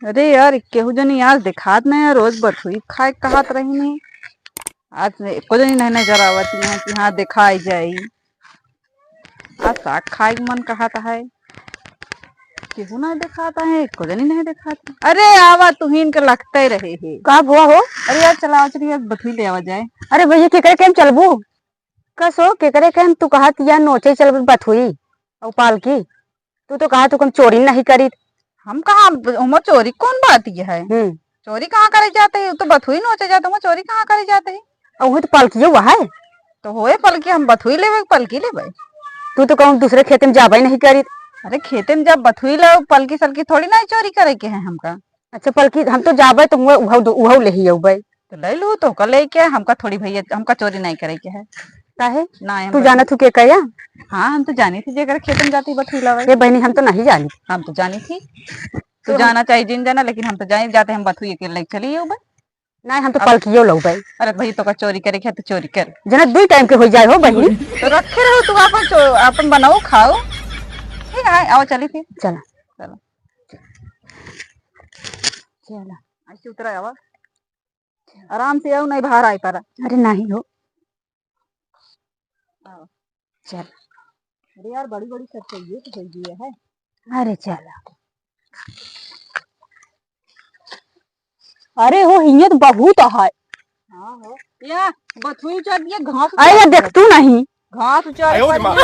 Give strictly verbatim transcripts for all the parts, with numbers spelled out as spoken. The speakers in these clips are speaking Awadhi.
अरे यार, केहू जनी आज देखात नहीं है, रोज बथुई खाए कहत रही नहीं। आज एको जनी नहीं नजर आवत यहाँ कि हाँ देखाई जाई। आज साग खाए के मन कहत है, केहू नहीं देखात है, एको जनी नहीं देखात है। अरे आवा, तुहिन के लगते रहे है। का भुआ हो? अरे यार, चला, चलिए बथुई ले आवा जाए। अरे भैया, केकरे केम चलबू? कसो, केकरे केम तू कहत या नोचे चलबू बथुई अउ पालकी? तू तो कहा तू कम चोरी नहीं करी। हम कहाँ, ओमा चोरी कौन बात ये है? हम्म। चोरी कहाँ करे जाते है? तो बथुई नोचे जाते, ओमा चोरी कहाँ करे जाते है? अउ वो तो पलकियो हुआ है। तो होए पलकी, हम बथुई लेबे, पलकी लेबे। तू तो कहूँ दूसरे खेते में जाबे नहीं करी। अरे खेते में जब बथुई लो, पलकी सलकी थोड़ी ना चोरी करे के है हमका। अच्छा पलकी, हम तो जाबे तो हुआ उहौ, उहौ ले ही अउबे। तो ले लू, तोहका लेके, हमका थोड़ी भैया, हमका चोरी नहीं करे के है। काहे? ना, हम तू बस जानत हूँ के कया? हाँ, हम तो जानी थी, जेकर खेत में जाती बथुई लावे। ये बहनी, हम तो नहीं जानी। हम तो जानी थी। तू तो हम जाना चाहे जिन जाना, लेकिन हम तो जाए जाते, हम बथुई के लेके चली अउबे। नहीं, हम तो अब पलकियो लउबे। अरे भाई, तोका चोरी करे के है तो चोरी कर। जना दुई टाइम के हो जाए हो बहनी। तो रखे रहो तू, अपन चो-, अपन बनाओ खाओ। ठीक है, आओ चली फिर। चला। चलो। चला। ऐसे उतरा आवा। आराम से आओ, नहीं बाहर आए पारा। अरे नहीं हो। आओ। चल। अरे यार, बड़ी बड़ी सब चाहिए तो चाहिए है। अरे चल। अरे हो, हियाँ तो बहुत है। हाँ हो। या बथुई उचार दिया, घास अरे उचार ये दिया। देख तू नहीं। घास उचार आयो रे माँ।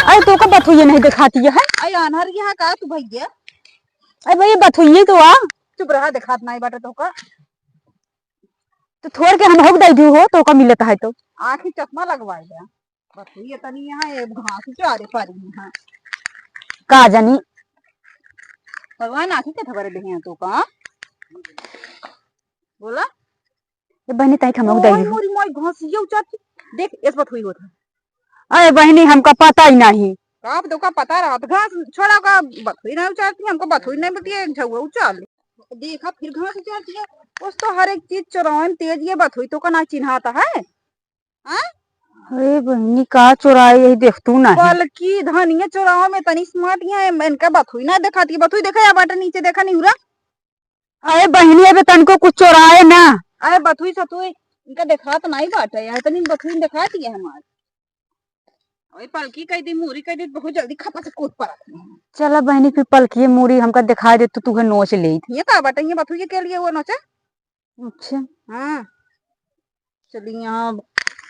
अरे तोका बथुई नहीं दिखाती है। अरे अनहर यहाँ का तू भैया? अरे भैया, बथुई तो आ। चुप रहा, दिखात नहीं बाटे तोका। तो थोड़ के हम होक दे दू हो, तोका मिलत है तो। आँखी चश्मा लगवाए दे। बथुई तनी यहाँ, ये घास उचारे पारी यहाँ। का जानी। भगवान आँखी के थबरे दे हैं तोका। बोला? ये बहनी, तही ठमक दे ओए दू। मोरी माई, घासिया उचारती। देख, एस बथुई होत है। अरे बहनी, हमका पता ही नहीं। का आप तो का पता रहत, घास छोड़ा का बथुई नहीं उचारती, हमको बथुई नहीं बतिया, एक झउआ उचार ले। देखा, फिर घास उचारती है। उस तो हर एक चीज चोरावे में तेज, ये बथुई तो का ना चिन्हाता है। हाँ? अरे बहनी, का चोराए, यही देख तू नहीं। बल्कि धनिया चोरावे में तनी smart है, इनका बथुई ना दिखाती है। बथुई देखा या बाटे नीचे, देखा नहीं उरा। अरे बहिनी, अबे तनको कुछ चोराए ना। अरे बथुई सतुई इनका देखात नाई बाटे, यहाँ तनी बथुई देखाती है हमार। अरे पलकी कह दी, मूरी कह दी, बहुत जल्दी खपा से कूद पड़त है। चला बहिनी, फिर पलकी मूरी हमका दिखाई दे, तो तुहे नोच लेइत। ये का बाटे, ये बथुई के लिए वो नोचे? अच्छा। हाँ। चली यहाँ,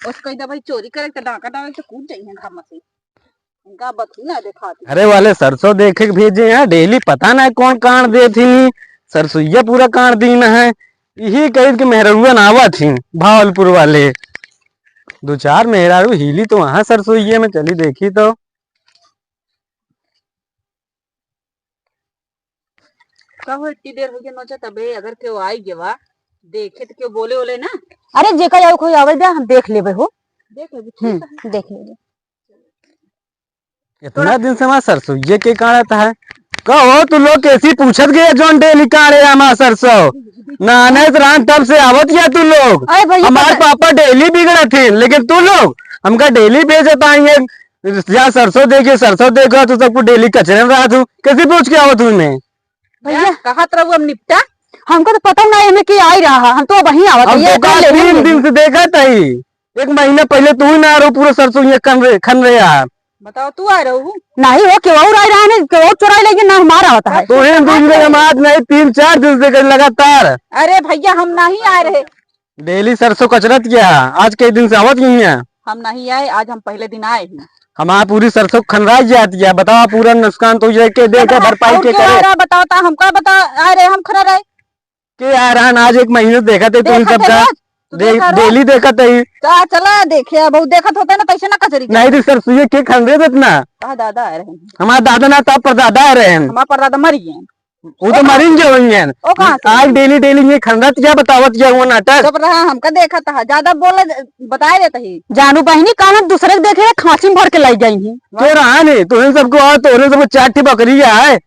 बस कही दा भाई चोरी करे तो डाका डाले तो कूद जाइए घर में से। इनका बथुई ना दिखाती। अरे वाले सरसों देखे के भेजे हैं, daily पता ना कौन कांड देत ही, सरसोइया पूरा कांड दीन है। यही कही के मेहररुआ ना आवत ही, भावलपुर वाले। दो चार मेहरारू हिली तो वहाँ सरसोइये में, चली देखी तो। का हो, इतनी देर हो गई नोचा, तबे अगर केहू आई गवा, देखे तो केहू बोले ओले ना? अरे, जेकर आवे कोई आवे दे, हम देख लेबे हो। देख लेबे, ठीक हम्म, है। देख लेबे। इतना दिन से हमार सरसोइये के काढ़त है। कहो, तू लोग कैसी पूछत गया, जौन daily काढ़े हमार सरसों? नाने से रान तब से आवत गया तू लोग। अरे भैया, हमार पता पापा daily बिगड़त थे, लेकिन तू लोग हमका daily भेजत आई है। या सरसों देखे, सरसों देखा, तू सबको daily कचरे में रहा तू। कैसे पूछ के आवत तू इन्हें? भैया। कहत रहू अब निपटा। हमको तो पता ना एमे के आई रहा, हम तो वहीं आवत हम है, ये तो का कर लेंगे। तीन दिन से देखत ही। एक महीना पहिले तू ही ना रहो, पूरा सरसों ये खन रहे, खन रहे यार। बताओ, तू आ रहू? नहीं हो, केहू और आए रहा ने, केहू और चोराई लेके ना हमारा होता है। तू ही दिन से हम आज नहीं, तीन चार दिन से लगातार। अरे भैया, हम नहीं आए रहे। Daily सरसों कचरत गया, आज कई दिन से आवत गई है। हम नहीं आए, आज हम पहले दिन आए ही। हमार पूरी सरसों खनराई जात गया, बताओ पूरा नुकसान तो ये के दे के बताओ, भरपाई और के क्यों आ करे? रहा, बताओ ता हमका बता, आ रहे हम खरा रहे। के आ रहा आज एक महीने देखा थे तुम देखा सब थे का? रोज, तू देख, देखा रहा? Daily देखा थे। का चला देखे, अब वो देखत होता ना तैसे ना कचरी के। नहीं रे सरसों ये के खन रहे इतना? कहा दादा आ रहे हैं। हमार दादा ना तब पर दादा आ रहे हैं। हमार पर दादा मर गए हैं। वो तो मरिन जो हुई हैं। ओ, कहाँ से? आज daily daily ये खंडत क्या बतावत क्या हुआ नाटक? जब रहा हमका देखा था, ज्यादा बोले, बताए देता ही। जानू बहिनी, कान दूसरे के देखे, खांसी में भर के लाई गई ही। तो रहा नहीं, तो इन सबको आओ, तो इन सबको चार ठी बकरी है,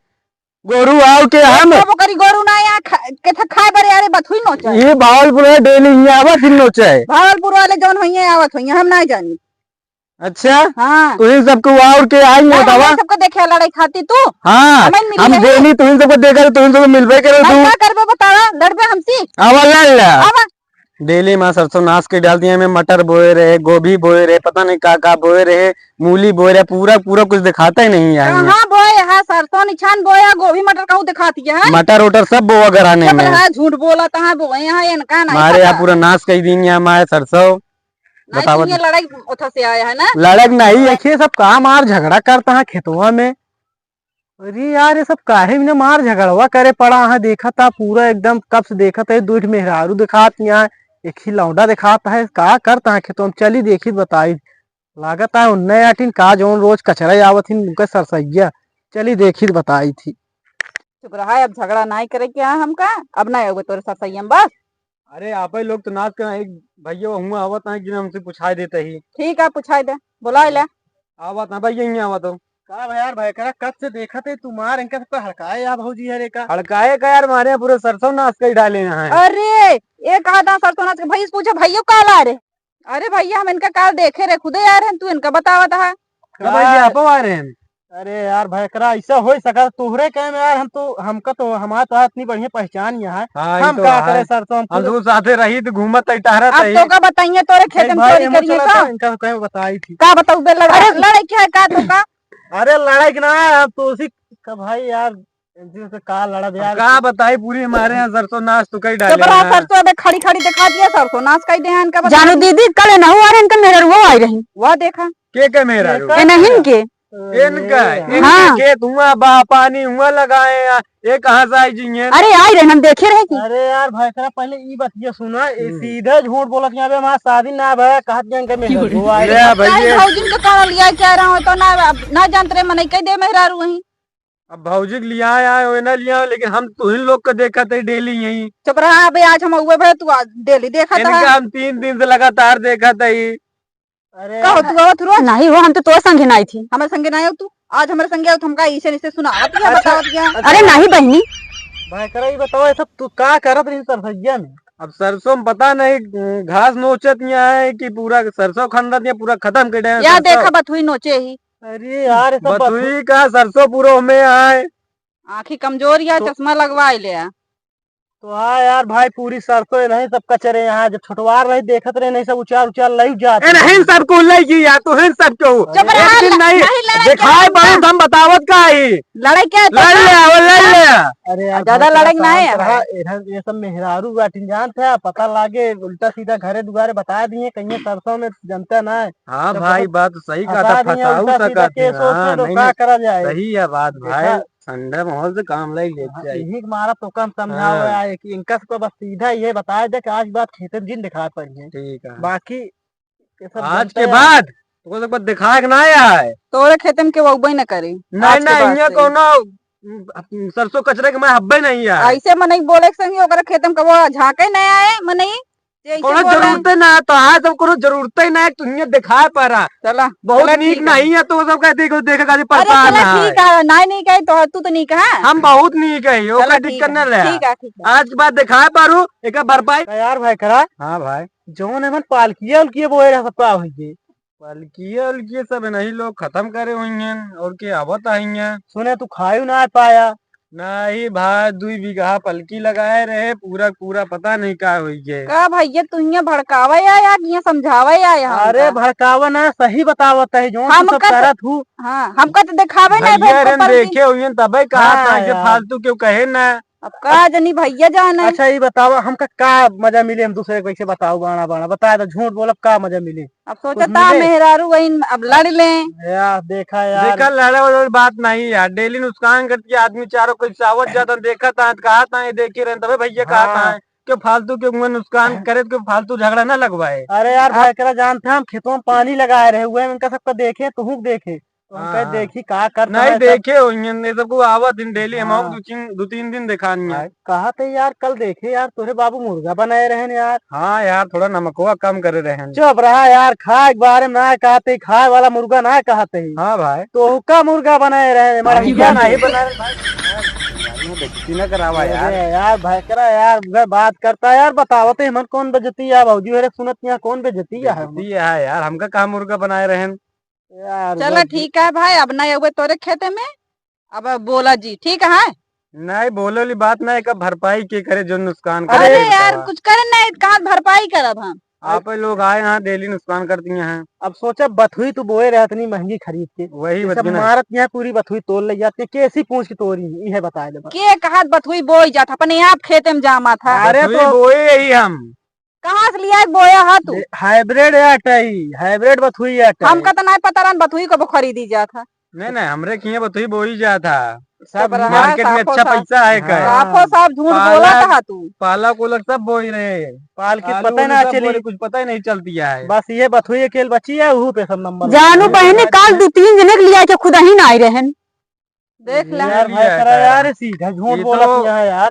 गोरू आओ के हम। एक बकरी गोरू ना यहाँ खा-, के था खाए बरे, अरे बथुई नोचा। ये बावल पूरा daily ये आवा फिर नोचा है। भावलपुर वाले जौन होइए आवत होइए, हम ना जानी। अच्छा? हाँ। तुहिन सबको और के आई नहीं नहीं, बतावा? हमें सबको देखे लड़ाई खाती तू? हाँ, हमें मिली हम नहीं। देनी तुहिन सबको देखा, तुहिन सबको मिलबे करे मैं तू। का करबे बतावा? लड़बे हमसे? आवा लड़ ले। आवा। डेली माँ सरसों नाश के डाल दिया, में मटर बोए रहे, गोभी बोए रहे, पता नहीं का का बोए रहे, मूली बोए रहे, पूरा पूरा कुछ दिखाता ही नहीं है। कहाँ बोए है? सरसों निछान बोए है, गोभी मटर कहूँ दिखाती है? मटर उटर सब बोआ घराने में। है, झूठ बोला तहाँ बोए है, इनका नहीं मारे पता। यहाँ पूरा नाश कर दीन यहाँ माए सरसों। नहीं, बतावा तुम ये तो। लड़ाई उठा से आया है ना? लड़क नहीं, हाँ। एक ही सब काम आर झगड़ा करता है खेतवा में। अरे यार, ये सब काहे में मार झगड़वा करे पड़ा है? देखा था पूरा एकदम कब से देखा था, ये दो ठे मेहरारू दिखात यहाँ, एक ही लौंडा दिखात है, का करता है खेतवा में? चली देखी बताई। लागत है उन्ने आटिन का जौन रोज कचरा आवत हिन उनका सरसैया। चली देखी बताई थी। चुप रहा, अब झगड़ा नाई करे के है हमका, अब नाई आवे तोरे सरसैया में बस। अरे, आपै लोग तो नाच के एक भैया हुआ आवत है, जिन्हें हमसे पुछाई देते ही। ठीक है, पुछाई दे, बुला ले। आवत है भैया, यहीं आवत हो। का भाई यार, भाई करा कब से देखत है तू मार इनका सबका हड़काए यार भौजी है रे का। हड़काए का यार, मारे पूरे सरसों नाश कर डाले हैं। अरे, ये कहा था सरसों नाश के, भाई से पूछे, भैया काल आ रे। अरे भैया, हम इनका काल देखे रहे, खुदे आ रहे हैं, तू इनका बतावत है। का भैया, यार। आप आ रहे हैं? अरे यार, भाई करा ऐसा हो सका, तोहरे कहे में यार, हम तो, हमका तो, हमारा तो इतनी बढ़िया पहचान यहाँ है। हाँ, हम तो का करे सरसों, हम हम खुद तो साथे रही तो घूमत ही टहरत अब ही। तो का बताइए, तोरे खेत में भाई, चोरी हम करिए चला का? था, इनका कहे बताई थी। का बताऊ बे, लड़ाई, अरे! लड़ाई क्या है, का तो का? अरे लड़ाई की ना, हम तो उसी का भाई यार, इनसे का लड़ा अब यार। का बताई, पूरी हमारे यहाँ सरसों नाश तो कई डाले चुप रहा, हैं। सरसों अबे खड़ी खड़ी दिखा दिया, सरसों नाश कई दे हैं इनका, बता जानू दे। दीदी, कल ना हुआ रहे, इनका मेहररुआ आई रही। वह देखा। के के मेहरारू? के का? ए नहीं के। इनका, अरे इनका यार। हाँ। खेत हुआ बा, पानी हुआ लगाए हैं, ये कहाँ से आई जी हैं? अरे आई रहे, हम देखे रहे कि। अरे यार भाई, तेरा पहले ई बतिया सुना, ये हम्म। सीधे झूठ बोलत यहाँ पे हमारा शादी ना भया, कहत यहाँ के मेहररुआ आई ले रही। भैया। भौजी के कौन लिया क्या रहा हो तो ना, ना जानते रहे, मनई कह दे मेहरारू वहीं। अब भौजी के लिया आए, आए, ना लिया आए, लेकिन हम तुहिन लोग के देखत है डेली यहीं। चुप रहा, अबे आज हम अउए भए, तू आज डेली देखत इनका है। हम तीन दिन से लगातार देखत है। अरे कहो तू आवत रोज? नहीं हो, हम तो तोर संगे ना आई थी। हमारे संगे ना आयो तू, आज हमारे संगे आओ, तुमका इसे इसे सुनावत या अच्छा, बतावत या। अच्छा। अरे नहीं बहनी। भाई करा, ये बताओ, ये सब तू का करत रही सरसैया में? अब सरसों में पता नहीं, घास नोचत यहाँ है कि पूरा सरसों खंडत या पूरा खत्म कर दे या सरसों। देखा बथुई नोचे ही। अरे यार, ये सब बथुई का सरसों पूरा में आए। आँखी कमजोर या तो चश्मा लगवाए ले आ। तो हाँ यार भाई, पूरी सरसों ये नहीं सब कचरे यहाँ, जब छोटवार रही देखत रहे, नहीं सब उचार उचार लई जात ए, रहे। नहीं सब को लई गई यार, तो हिन सब को। चुप रहा, एक दिन ल-, नहीं, नहीं लड़ाई दिखाए कर बहुत हम बतावत का ही। लड़ाई क्या है लड़ ले, तोका? वो लड़ ले। अरे यार ज्यादा भाई, लड़ाई ना शांत है। रहा, इधर ये सब मेहरारू बाटिन जानत है, पता लागे उल्टा सीधा घरे दुआरे बता दिए, कहीं सरसों में जनता ना है। हाँ तो भाई, बहुत बात तो सही कहा था, फंसा दिए फंसाऊ उल्टा सीधा सकत है। केस होत हाँ, है, तो नहीं, का नहीं, करा जाए? सही है बात भाई। देखा, ठंडा माहौल से काम लाई लेके हाँ, जाई। यही के मारा तोका हम समझावे हाँ। आए कि इनका सबको बस सीधा ये बताए दे कि आज के बाद खेते में जिन दिखाए पड़ी है। ठीक है। बाकी ये सब आज जनता के है। बाद तोको सबको दिखाए के ना आए। तोरे खेते में के वो न करे। नहीं, आज के नहीं, बाद ये से। कोनो, उम, सरसों कचरे के मैं हब्बे नहीं है। ऐसे मनई बोले के संगी ओकरे खेते में कबो झांके नहीं आए मनई। जे ऐसे कोनो बोला। जरूरते ना है, तो आज हम कोनो जरूरते ना है, तुहिए दिखाए पड़ा। चला, बहुत चला, नीक ठीक है। नहीं है, तो सब कह देखो, देखो, काजी अरे परेशान चला, है। ठीक है, नहीं, नहीं कहे तो तू तो नहीं कहा। हम बहुत नीक है, चला, ओकर ठीक दिक्कत है, ना रहे। ठीक है, ठीक है। आज के बाद दिखाए पारू, एक भरपाई। यार भाई करा। हाँ भाई। जौन हमन पालकिया उलकिया बोए रहे, सब का होइए? पालकिया उलकिया सब नहीं लोग खत्म करे हुई हैं, और के आवत आई हैं। सुने तू खायू ना पाया। नाही भाई, दुई बीघा पलकी लगाए रहे, पूरा, पूरा पता नहीं का होई गए। का भैया, तू हियां भड़कावे आया कि हियां समझावे आया हमका? अरे भड़कावा ना, सही बतावत है, जौन तू सब हमका तो, करत हूँ। हाँ, हमका तो देखावे ना भैया भैया रे, पलकी। देखे हुए तबे कहा हाँ था कि यार। फालतू क्यों कहे ना। अब का जनी भैया जाने। अच्छा, ये बतावा, हमका का मजा मिले, हम दूसरे को कैसे बताओ, बाणा, बाणा, बता दो, झूठ बोलब, का मजा मिले? अब सोचा कुछ था मिले? मेहरारू वही अब लड़ लें। यार, देखा यार। देखा, लड़े वाले बात नहीं यार, डेली नुकसान करके आदमी चारों कोई चावत जाता, देखा था, कहा था, ये देखी रहे, तबे भैया कहा हाँ। था, क्यों फालतू के मुँह नुकसान करे, क्यों फालतू झगड़ा ना लगवाए। अरे यार, अब भाई, एकरा जानते हैं, हम खेतों में पानी लगाए रहे हुए, इनका सबका देखे, तुहूँ देखे। तो हम कहे, हाँ। देखी का करता नहीं है सब। देखे हो, ये, ये सबको आवत दिन डेली हम हाँ। दो तीन, दो तीन दिन दिखानी है। भाई, कहा थे यार, कल देखे यार, तोरे बाबू मुर्गा बनाए रहन यार। हाँ यार, थोड़ा नमकवा कम करे रहन। चुप रहा यार, खाए के बारे में ना कहते, खाए वाला मुर्गा ना कहते ही। हाँ भाई। तो का मुर्गा बनाए रहे, मड़हिया मुर्गा नहीं बनाए भाई। बेइज्जती ना करावा यार। अरे यार, भाई करा यार, उधर बात करता है यार, बतावते हमन कौन बेइज्जती है, भौजी मेरे सुनत यहाँ कौन बेइज्जती है? बेइज्जती है यार, हमका कहा मुर्गा बनाए रहन। यार, चला, ठीक है भाई, अब नहीं अउबे तोरे खेते में, अब बोला जी, ठीक है? नहीं, बोले वाली बात नहीं, एकर भरपाई के करे जो नुकसान करे, अरे ये यार, बतावा। कुछ करे नहीं, कहाँ भरपाई करब हम? आप लोग आए यहाँ, डेली नुकसान कर दिए हैं। अब सोचा, बथुई तू बोए रहे इतनी महंगी खरीद के, वही ये सब बतिया ना। मारत यहाँ पूरी बथुई तोड़ ले जाते, कैसी पूछ के तोरी, ये बताए दे बस। के कहा बथुई बोई जात, अपने आप खेते में जामा था। अरे बथुई तो बोए ही हम। कहाँ से लिया के बोया हा तू? ये हाइब्रिड आटा ही, हाइब्रिड बथुई आटा हमका है। तो नहीं पता रहन बथुई कबो खरीदी जात हा। नहीं, नहीं, हमरे किए बथुई बोई जात हा। सब रहा, मार्केट में साफो अच्छा साफ। पैसा है का? हाँ। साफो साफ झूठ पालक, बोलत हा तू। पालक उलक सब बोई रहे। पाल के आलू पता उलू ना सब चली। बोई रहे, कुछ पता ही नहीं चलती है। बस ये बथुई अकेल बची है, वहू पे सब नंबर जानू लगा। बहनी, काल दू तीन जने के लिया के खुद ही ना आई रहन। देख ले। यार, भाई, करा यार, सीधा झूठ ये बोलत तो यहाँ यार।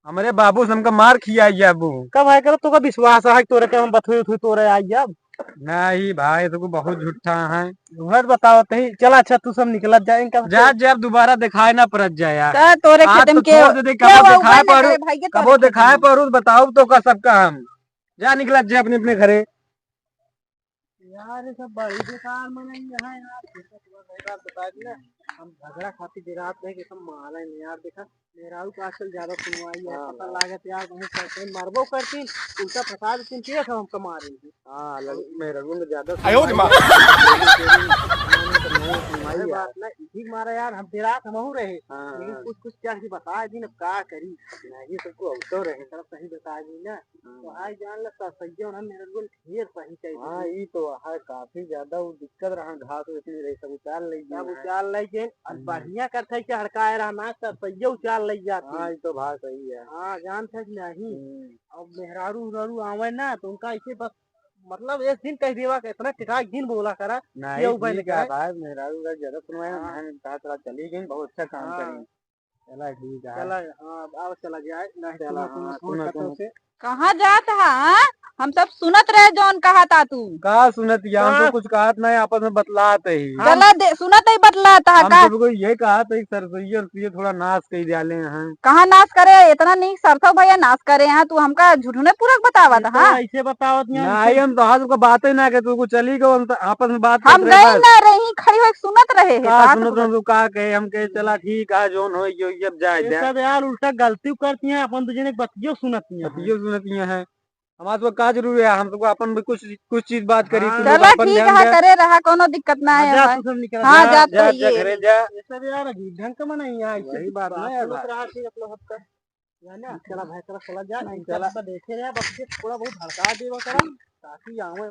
हमरे बाबू से हमका मार खियाई जाबू। कब है करो, तोका विश्वास है तोरे के हम बथुई उथुई तोरे आई जाब? नहीं भाई, तू बहुत झूठा है। झूठ बतावत ही। चला, अच्छा, तू सब निकलत जाए इनका। जा, जा, अब दोबारा दिखाए ना पड़त जाए यार। का तोरे आज खेते में तो के, छोड़ दे, दे, के कबो वो दिखाए उपाय ना पड़ू, करे भाई, के कबो तोरे खेते दिखाए में। पड़ू, बताओ तो का सबका हम। जा, निकलत जाए अपने, अपने घरे। यार, ये सब बड़ी बेकार मनई है यार। देखा, तुम्हारा भाई बात बता दिया। हम झगड़ा खातिर डेरात रहे कि सब मारे नहीं यार। देखा, मेहरारू का आजकल ज्यादा सुनवाई है। हाँ, पता हाँ। लागत यार, वहीं करते मरबो करती, उल्टा फंसा देती, फिर सब हमको मारेंगे। हाँ, लग-, मेहरारू में ज्यादा आयो रे माँ। सुनवाई अरे है। बात ना, इही मारा यार, हम डेरात हमहू रहे। हाँ, लेकिन हाँ। कुछ, कुछ क्या ही बता दी ना, का करी। नहीं, सबको अब तो रहे। तरफ सही बता दी ना। हाँ। तो हाय जान ला, सरसैया ना मेरे को ढेर सही चाहिए। हाँ, ई तो है, काफी ज्यादा वो दिक्कत रहा, घास उस में रही, सब उचार ले गए सब हैं। उचार ले गए, और हम्म। बढ़िया करते हैं कि हड़काए रहा ना, सरसैया उचार ले जाती। हाँ, ई तो बात सही है। हाँ, जानते हैं कि नहीं। हम्म। अब मेहरारू उहरारू आवे ना, तो उनका ऐसे बस, मतलब, एक दिन कह देवा कि इतना टिकाक दिन बोला करा, नहीं, ये ऊपर ठीक है निकले। भाई, मेहरारू का ज्यादा सुनवाए ना, हाँ। बहन कहा चला चली गई, बहुत अच्छा काम हाँ। करी। चला, ठीक है। चला, हाँ, अब आओ, चला जाए। नहीं, चला, सुनो, सुनो, हाँ, फोन सुनो, करते सुनो। उसे। कहाँ जात हा, हाँ? हम सब सुनत रहे जौन कहा था तू। का सुनत या? हम तो का? कुछ कहत नहीं, आपस में बतलात ही। चला दे, सुनत ही बतलात हा हम का? सबको ये कहत ही, सरसैया, उरसैया थोड़ा नाश कर डाले हैं। कहाँ नाश करे? इतना नहीं सरसो भैया नाश करे हैं, तू हमका झूठने पूरक बतावत ये तो हा? ऐसे बतावत नहीं, नहीं, ऐसे हम तो आज को बात ही ना के, तू को चली गो, हम तो आपस में बात हम करत रहे गई बस। ना रही, खड़ी होके सुनत रहे हैं, का बात सुनत को। रहे, तू का कहे, हम कहे, चला ठीक है, जौन हो, यो, ये अब जाए ये दे। सब यार उल्टा गलती करती हैं, अपन दू जने के बतियो सुनती हैं। बतियो सुनती हैं। हमारे सबको का जरूरी है, हम सबको अपन भी कुछ, कुछ चीज बात करी, हाँ। तू लोग चला अपन ठीक ध्यान है, दे। करे रहा, कोनो दिक्कत ना हाँ, है जा, भाई। तू सब निकल हाँ, जा। जात जा, रहिए। जा, घरे जा। ये सब यार अजीब ढंग का मनई है, ऐसे वही बात ना बात है सुनत भाई। रहा थी, मतलब, हफ्ता। है ना? चला भाई, चला, चला जा, नहीं, चला। चला, देखे रहे, बस ये थोड़ा बहुत हड़का देवा करा, ताकि आवे।